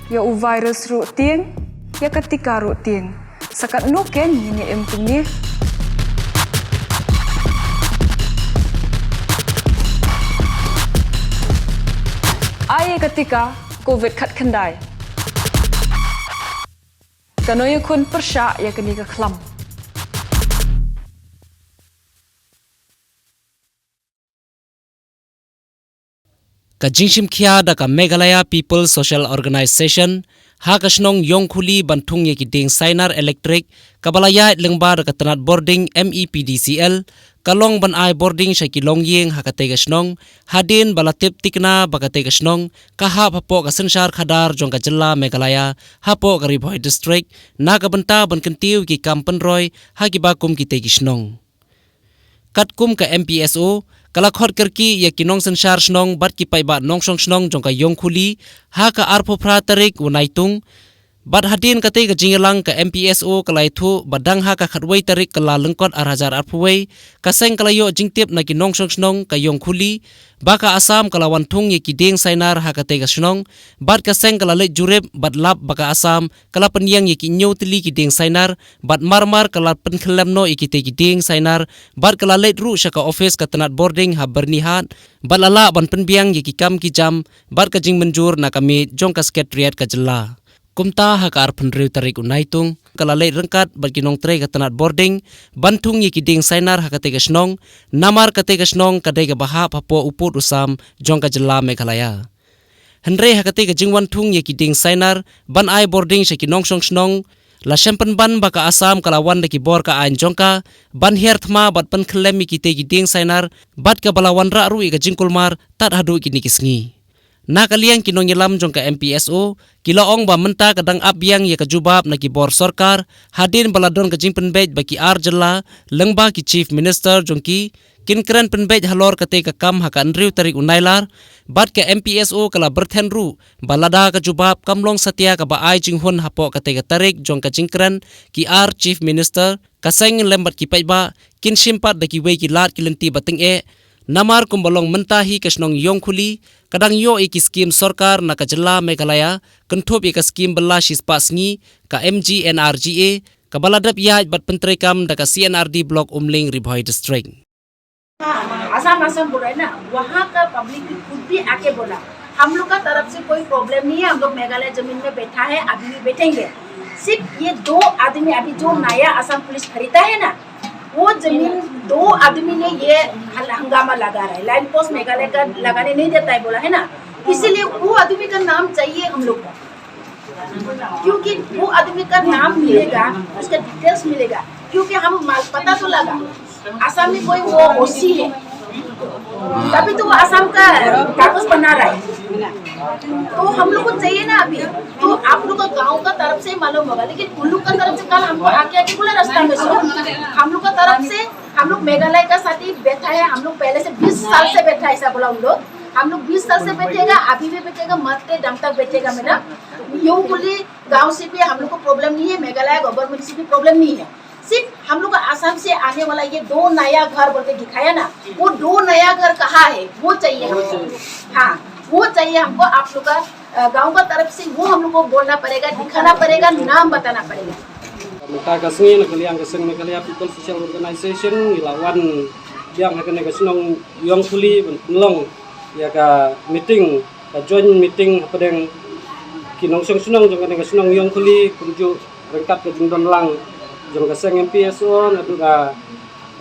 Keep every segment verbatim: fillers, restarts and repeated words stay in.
Ïa u virus ruh tieng, ïa ka tika ruh tieng. Sa katno kein ngin ïa im kumne? Ai ïa ka tika Covid khatkhyndai. Kano ïakhun pyrshah ïa kane ka khlam? Ka jingshim khia da ka Meghalaya People Social Organization ha ka shnong Ïongkhuli ban thung ïa ki dieng sainar elektrik kaba la ïaid lyngba da ka tnat bording M E P D C L, ka long ban ai bording sha ki longïing ha katei ka shnong, hadien ba la tip tikna ba katei ka shnong ka hap hapoh ka synshar khadar jong ka jylla Meghalaya, hapoh ka Ri Bhoi District, na ka bynta ban kyntiew ïa ki kam pynroi ha kiba kum kitei ki shnong. Katkum ka M P S O, ka la khot kyrkieh ïa ki nongsynshar shnong bad ki paidbah nongshong shnong jong ka Ïongkhuli ha ka arphew phra tarik u Naitung. Bad hadien katei ka jingïalang, ka M P S O ka la ïathuh ba dang ha ka khatwei tarik Kyllalyngkot ar hajar arphew wei, ka seng ka la ïoh jingtip na ki nongshong shnong ka Ïongkhuli ba ka Assam ka la wan thung ïa ki dieng sainar ha katei ka shnong, bad ka seng ka la leit jurip bad lap ba ka Assam ka la pynïeng ïa ki hynñiew tylli ki dieng sainar, bad marmar ka la pynkhyllem noh ïa kitei ki dieng sainar, bad ka la leit ruh sha ka office ka tnat bording ha Byrnihat, bad la lah ban pynbiang ïa ki kam ki jam bad ka jingmynjur na ka miej jong ka Secretariat ka jylla. Kumta ha ka arphew hynriew tarik u Naitung, ka la leit ryngkat bad ki nongtrei ka tnat bording ban thung ïa ki dieng sainar ha katei ka shnong, namar katei ka shnong ka dei kaba hap hapoh u pud u sam jong ka jylla Meghalaya. Hynrei ha katei ka jingwan thung ïa ki dieng sainar ban ai bording sha ki nongshong shnong, la shem pynban ba ka Assam ka la wan da ki bor ka aiñ jong ka ban hiar thma bad pynkhyllem ïa kitei ki dieng sainar, bad kaba la wanrah ruh ïa ka jingkulmar tad haduh kine ki sngi. Na ka liang ki nongïalam jong ka M P S O ki la ong ba mynta ka dang ap biang ïa ka jubab na ki bor sorkar, hadien ba la don ka jingpynbeit ba ki ar jylla lyngba ki Chief Minister jong ki kin kren pynbeit halor katei ka kam ha ka hynriew tarik u Nailar, bad ka M P S O ka la byrthen ruh ba lada ka jubab kam long satia kaba ai jinghun hapoh katei ka tarik jong ka jingkren ki ar Chief Minister, ka seng lem bad ki paidbah kin shim pat da kiwei ki lad ki lynti ba tyngeh. Namar kumba long mynta hi ka shnong Ïongkhuli ka dang ïoh ïa ki skim sorkar na ka jylla Meghalaya, kynthup ïa ka skim bylla shispah sngi, ka M G N R G A, kaba la dep ïaid bad pyntreikam da ka C N R D Block Umling, Ri Bhoi District. आसाम, आसाम बोल रहा है ना, वहाँ का पब्लिक भी खुद भी आके बोला, हम लोग का तरफ से कोई प्रॉब्लम नहीं है, हम लोग मेघालय जमीन में बैठा है, अभी भी बैठेंगे। सिर्फ ये दो आदमी, अभी जो नया आसाम पुलिस खरीदा है ना, वो जमीन, दो आदमी ने ये हल-, हंगामा लगा रहा है, लाइन पोस्ट मेघालय का लगाने नहीं देता है बोला है ना, इसीलिए वो आदमी का नाम चाहिए हम लोग को। क्योंकि वो आदमी का नाम मिलेगा, उसका डिटेल्स मिलेगा, क्योंकि हम माल पता तो लगा, आसाम में कोई वो ओसी है, तभी तो वो आसाम का कागज बना रहा है। तो हम लोग को चाहिए ना अभी, तो आप लोग का गांव का तरफ से मालूम होगा, लेकिन उन लोग का तरफ से कल हमको आके आके बोला रास्ता में से, हम लोग का तरफ से, हम लोग मेघालय का साथ ही बैठा है, हम लोग पहले से बीस साल से बैठा है, ऐसा बोला उन लोग। हम लोग बीस साल से बैठेगा, अभी भी बैठेगा, मरते दम तक बैठेगा मैडम। यूं बोली गांव से भी हम लोग को प्रॉब्लम नहीं है, मेघालय गवर्नमेंट से भी प्रॉब्लम नहीं है। सिर्फ हम लोग को आसाम से आने वाला ये दो नया घर बोल के दिखाया ना, वो दो नया घर कहाँ है, वो चाहिए हमको। हाँ, वो चाहिए हमको। आप लोग का, अ, गांव का तरफ से वो हम लोग को बोलना पड़ेगा, दिखाना पड़ेगा, नाम बताना पड़ेगा। Mynta ka sngi na ka liang ka seng Meghalaya People Social Organization ngi la wan biang ha kane ka shnong Ïongkhuli ban pynlong ïa ka meeting, ka joint meeting hapdeng ki nongshong shnong jong kane ka shnong Ïongkhuli, kumjuh ryngkat ka jingdon lang jong ka seng M P S O naduh ka,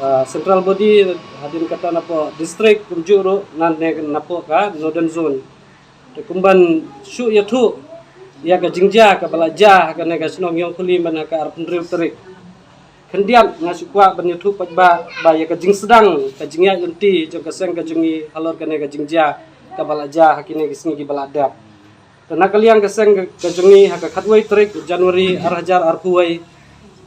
ah, central body, hadien kata napoh district, kumjuh ruh na ne napoh ka northern zone. Te kumban shu ïathuh ïa ka jingjia kaba la jia ha kane ka shnong Ïongkhuli mynta ka arphew hynriew tarik. Khyndiat nga shu kwah ban ïathuh pat ba, ba ïa ka jingsdang ka jingïaid lynti jong ka seng ka jong ngi halor kane ka jingjia kaba la jia ha kine ki sngi kiba la dep. Te na ka liang ka seng ka, ka jong ngi ha ka khatwei tarik January ar hajar arphew wei,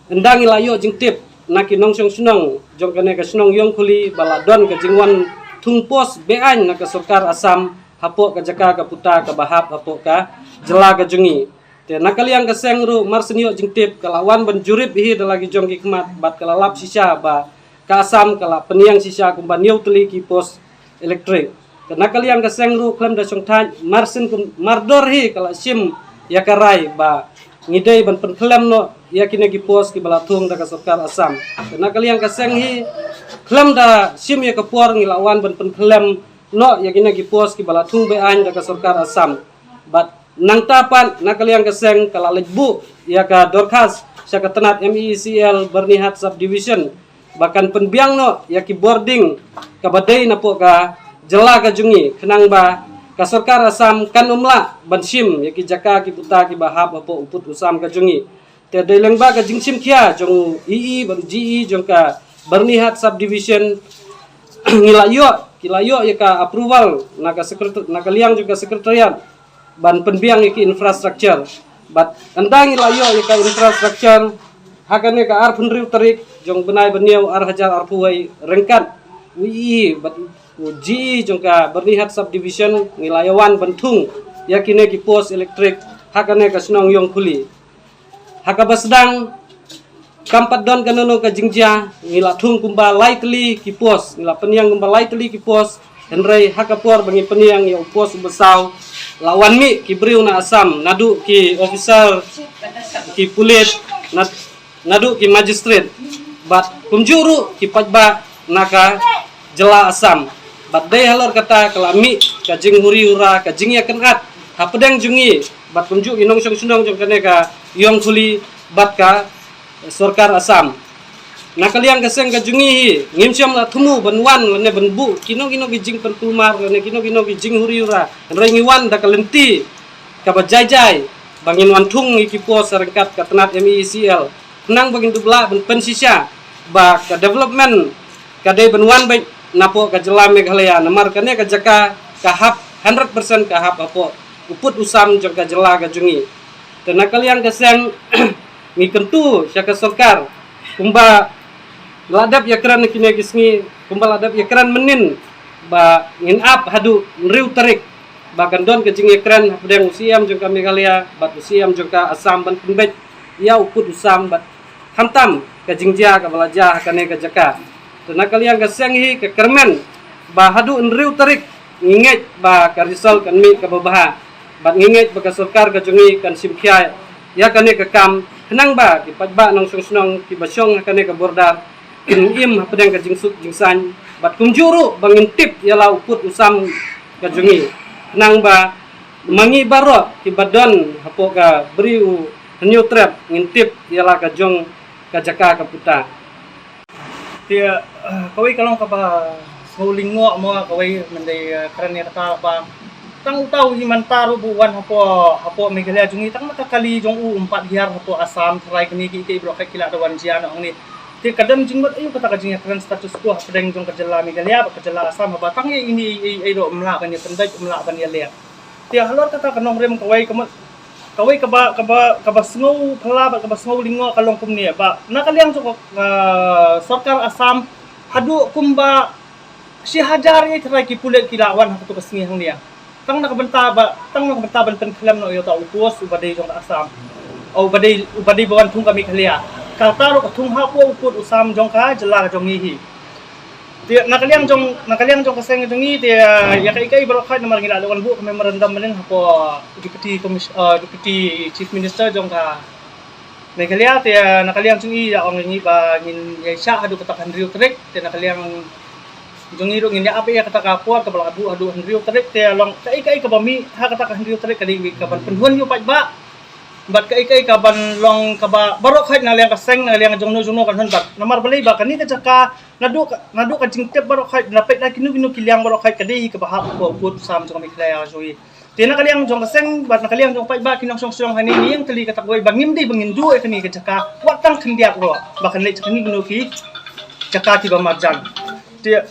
ynda ngi la ïoh jingtip na ki nongshong shnong jong kane ka shnong Ïongkhuli ba la don ka jingwan thung post be-aiñ na ka sorkar Assam hapoh ka jaka ka puta kaba hap hapoh ka jylla ka jong ngi. Te na ka liang ka seng ruh mar shen ïoh jingtip ka la wan ban jurip hi da la ki jong ki khmat bad ka la lap shisha ba ka Assam ka la pynïeng shisha kumba hynñiew tylli ki post elektrik. Te na ka liang ka seng ruh khlem da shongthait mar shen kum mar dor hi ka la shim ïa ka rai ba ngi dei ban pynkhlem noh ïa kine ki post kiba la thung da ka sorkar Assam. Te na ka liang ka seng hi, khlem da shim ïa ka por, ngi la wan ban pynkhlem noh ïa kine ki post kiba la thung be-aiñ da ka sorkar Assam. Bad nangta pat, na ka liang ka seng ka la leit buh ïa ka dorkhas sha ka tnat M E E C L Byrnihat Subdivision ba kan pynbiang noh ïa ki bording kaba dei napoh ka jylla ka jong ngi, khnang ba ka sorkar Assam kan ym lah ban shim ïa ki jaka ki puta kiba hap hapoh u pud u sam ka jong ngi. Te dei lyngba ka jingshim khia jong u E E bad G E jong ka Byrnihat Subdivision, ngi la ïoh, ki la ïoh ïa ka approval na ka secretar-, na ka liang jong ka secretariat ban pynbiang ïa ki infrastructure. Bad ynda ngi la ïoh ïa ka infrastructure, ha kane ka arphew hynriew tarik jong bnai ba hynñiew ar hajar arphew wei, ryngkat u E E bad u G E jong ka Byrnihat Subdivision, ngi la ïa wan ban thung ïa kine ki post electric ha kane ka shnong Ïongkhuli. Ha kaba sdang, kam pat don kano kano ka jingjia, ngi la thung kumba lai tylli ki post, ngi la pynïang kumba lai tylli ki post, hynrei ha ka por ba ngi pynïang ïa u post uba saw, la wan mih ki briew na Assam, naduh ki officer, ki pulit, nad-, naduh ki magistrate, bad kumjuh ruh ki paidbah na ka jylla Assam. Bad dei halor kata ka la mih ka jinghuri hura, ka jingïakynad hapdeng jong ngi bad kumjuh ki nongshong shnong jong kane ka Ïongkhuli bad ka sorkar Assam. Na ka liang ka seng ka jong ngi hi, ngim shym la thmu ban wan lane ban buh kino kino ki jingpynkulmar lane kino kino ki jinghuri hura. Hynrei ngi wan da ka lynti kaba jai jai ba ngin wan thung ïa ki post ryngkat ka tnat M E E C L, khnang ba ngin dup lah ban pynshisha ba ka development ka dei ban wan beit napoh ka jylla Meghalaya, namar kane ka jaka ka hap, hundred percent ka hap hapoh u pud u sam jong ka jylla ka jong ngi. Te na ka liang ka seng, ngi kyntu sha ka sorkar, kumba la dep ïakren ha kine ki sngi, kumba la dep ïakren mynnin, ba ngin ap haduh hynriew tarik ba kan don ka jingïakren hapdeng u C M jong ka Meghalaya bad u C M jong ka Assam ban pynbeit ïa u pud u sam bad khamtam ka jingjia kaba la jia ha kane ka jaka. Te na ka liang ka seng hi ka kyrmen ba haduh hynriew tarik ngi ngeit ba ka result kan mih kaba bha, bad ngi ngeit ba ka sorkar ka jong ngi kan shim khia ïa kane ka kam, khnang ba ki paidbah nongshong shnong kiba shong ha kane ka border kin im hapdeng ka jingsuk jingsaiñ, bad kumjuh ruh ba ngin tip ïa la u pud u sam ka jong ngi, khnang ba ma ngi baroh kiba don hapoh ka Bri u Hynñiewtrep ngin tip ïa la ka jong ka jaka ka puta. Te, eh, kawei ka long kaba sngewlyngngoh mo, kawei, mynta, eh, kren ïa kata ba tang uta u hima mynta ruh ba u wan hapoh, hapoh Meghalaya jong ngi, tang na ka kali jong u um pat hiar hapoh Assam, tharai kine kiei kiei baroh khoit ki la da wan jia noh hangne. Te ka don jingmut aïu kata ka jingïakren status quo hapdeng jong ka jylla Meghalaya bad ka jylla Assam, haba tang ïa ine ei ei ruh um lah ban ïa pyndait, um lah ban ïaleh. Te halor kata ka nongrim, kawei ka mut, kawei kaba, kaba, kaba sngew phylla bad kaba sngewlyngngoh ka long kumne ba na ka liang jong ka, ah, sorkar Assam, haduh kumba shi hajar ïa tharai ki pulit ki la wan ha katu ka sngi hangne. Tang na ka bynta ba, tang na ka bynta ban pynkhlem noh ïa uta u post uba dei jong ka Assam, uba dei, uba dei ba wan thung ka Meghalaya. Kata ruh ka thung hapoh u pud u sam jong ka jylla ka jong ngi hi. Te na ka liang jong, na ka liang jong ka seng jong ngi te, ah, ïa kaei kaei baroh khoit namar ngi la leh wan buh ka memorandum mynnin hapoh Deputy Commis-, ah, Deputy Chief Minister jong ka Meghalaya. Te, ah, na ka liang jong ngi la ong ïa ngi ba ngin ïa shah haduh kata ka hynriew tarik. Te na ka liang jong ngi ruh ngin ïa ap ïa kata ka por kaba la buh haduh hynriew tarik. Te long kaei kaei kaba mih ha kata ka hynriew tarik ka dei kaban pynhun ïa u paidbah. Bad kaei kaei kaban long kaba baroh khoit na liang ka seng, na liang jong no jong no kan hun bad. Namar balei ba kane ka jaka naduh ka, naduh ka jingtip baroh khoit, na peit na kino kino ki liang baroh khoit ka dei hi kaba hap hapoh u pud u sam jong ka Meghalaya jong ngi. Te na ka liang jong ka seng bad na ka liang jong paidbah ki nongshong shnong hangne, ngi ïeng tylli kata kawei ba ngim dei ba ngin duh ïa kane ka jaka wat tang khyndiat ruh ba kan leit sha kine kino ki jaka kiba marjan. Te,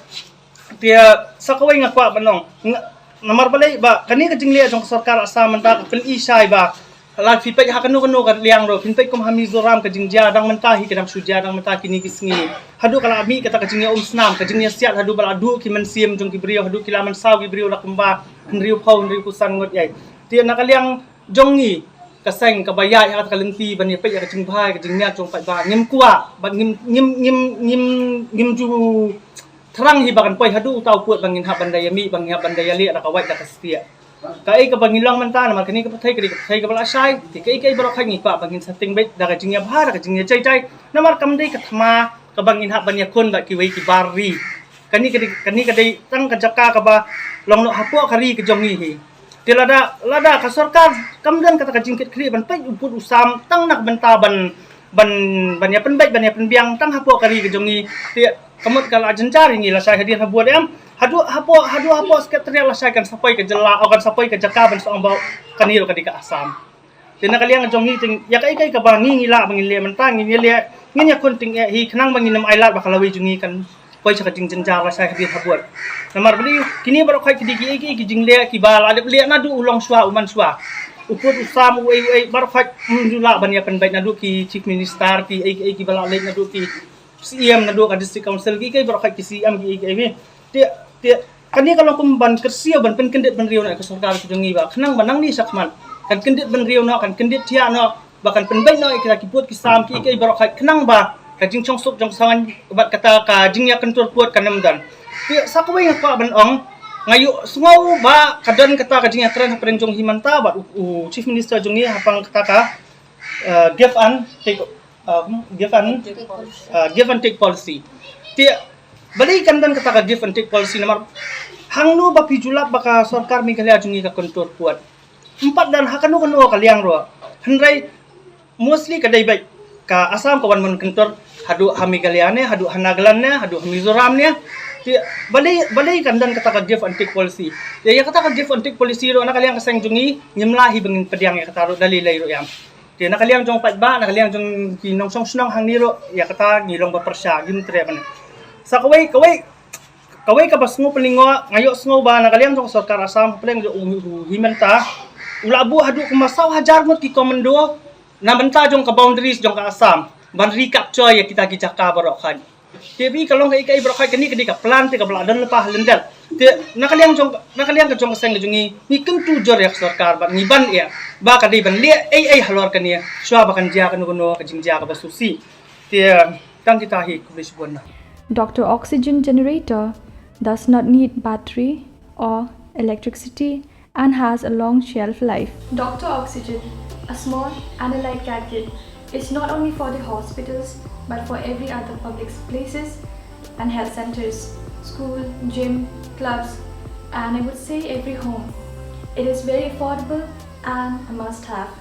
te sa kawei nga kwah ban ong, nga, namar balei ba kane ka jingleh jong ka sorkar Assam mynta ka pyni shai ba la phi peit ha kano kano ka liang ruh, phin peit kum ha Mizoram ka jingjia dang mynta hi, ka dang shu jia dang mynta kine ki sngi. Haduh ka la mih kata ka jingïaumsnam, ka jingïasiat, haduh ba la duh ki mynsiem jong ki briew, haduh ki la mynsaw ki briew la kumba hynriewphew, hynriewphew san ngut ïa. Te na ka liang jong ngi ka seng kaba ïaid ha kata ka lynti ban ïa peit ïa ka jingbha, ka jingmiat jong paidbah, ngim kwah bad ngim, ngim, ngim, ngim, ngim ju thrang hi ba kan poi haduh uta u pud ba ngin hap ban da ïa mih, ba ngin hap ban da ïaleh da ka wait da ka stieh. Kaei kaba ngi long mynta, namar kane ka pyrthei ka dei ka pyrthei kaba la shai. Te kaei kaei baroh khoit ngi kwah ba ngin sa tieng beit da ka jingïabha, da ka jingïajai jai. Namar kam dei ka thma kaba ngin hap ban ïakhun bad kiwei ki bar ri. Kane ka dei, kane ka dei tang ka jaka kaba long noh hapoh ka ri ka jong ngi hi. Te lada, lada ka sorkar kam don kata ka jingkit khlieh ban peit u pud u sam tang na ka bynta ban, ban, ban ïa pynbeit, ban ïa pynbiang tang hapoh ka ri ka jong ngi. Te ka mut ka la jynjar ïa ngi lashai hadien habud, em. Haduh hapoh, haduh hapoh Secretariat lashai kan sa poi ka jylla, o kan sa poi ka jaka ban sa ong ba kane ruh ka dei ka Assam. Te na ka liang jong ngi, te ïa kaei kaei kaba ngi ngi lah ba ngin leh mynta, ngin ïa leh, ngin ïakhun tieng eh hi, khnang ba ngin ym ailad ba ka lawei jong ngi kan poi sha ka jingjynjar lashai hadien habud. Namar balei, kine baroh khoit ki dei kiei kiei ki jingleh kiba la dep leh naduh u longshuwa u manshuwa. U pud u sam, uei uei, baroh khoit ym ju lah ban ïa pynbeit naduh ki Chief Minister, kiei kiei kiba la leit naduh ki C E M, naduh ka District Council, kiei kiei baroh khoit ki C E M, kiei kiei. Te, te, kane ka long kum ban kyrsiew, ban pynkyndit bynriew noh ïa ka sorkar ka jong ngi ba khnang ba nangne shakhmat kan kyndit bynriew noh, kan kyndit thiah noh, ba kan pynbeit noh ïa kita ki pud ki sam, kiei kiei baroh khoit, khnang ba ka jingshongsuk shongsaiñ bad kata ka jingïakyntur pud kan ym don. Te sa kawei nga kwah ban ong, nga ïohsngew ba ka don kata ka jingïakren hapdeng jong hi mynta bad u, u Chief Minister jong ngi hapdeng kata ka, uh, give and take, uh, give and, uh, give and take policy. Te balei kan don kata ka give and take policy, namar hangno ba phi ju lap ba ka sorkar Meghalaya jong ngi ka kyntur pud? Ym pat don ha kano kano ka liang ruh. Hynrei mostly ka dei beit ka Assam ka wan ban kyntur, haduh ha Meghalaya ne, haduh ha Nagaland ne, haduh ha Mizoram ne. Te balei, balei kan don kata ka give and take policy? Te ïa kata ka give and take policy ruh na ka liang ka seng jong ngi ngim lah hi ba ngin pdiang ïa kata ruh da lei lei ruh, em. Te na ka liang jong paidbah, na ka liang jong ki nongshong shnong hangne ruh, ïa kata ngi long ba pyrshah, ngim treh ban. Sa kawei, kawei, kawei kaba sngewpynlyngngoh, nga ïohsngew ba na ka liang jong ka sorkar Assam, hapdeng jong u, u, u, hi mynta, u la buh haduh kumba saw hajar ngut ki commando na bynta jong ka boundaries jong ka Assam ban recapture ïa kita ki jaka baroh khoit. Te phi, ka long kaei kaei baroh khoit, kane ka dei ka plan te kaba la don lypa ha lyndet. Te na ka liang jong, na ka liang ka jong ka seng ka jong ngi, ngi kyntu jur ïa ka sorkar bad ngi ban ïa ba ka dei ban leh ei ei halor kane, shuwa ba kan jia kano kano ka jingjia kaba sngewsih. Te tang kita hi, khublei shibun. Doctor Oxygen Generator does not need battery or electricity and has a long shelf life. Doctor Oxygen, a small and a light gadget, is not only for the hospitals but for every other public places and health centers, school, gym, clubs, and I would say every home. It is very affordable and a must have.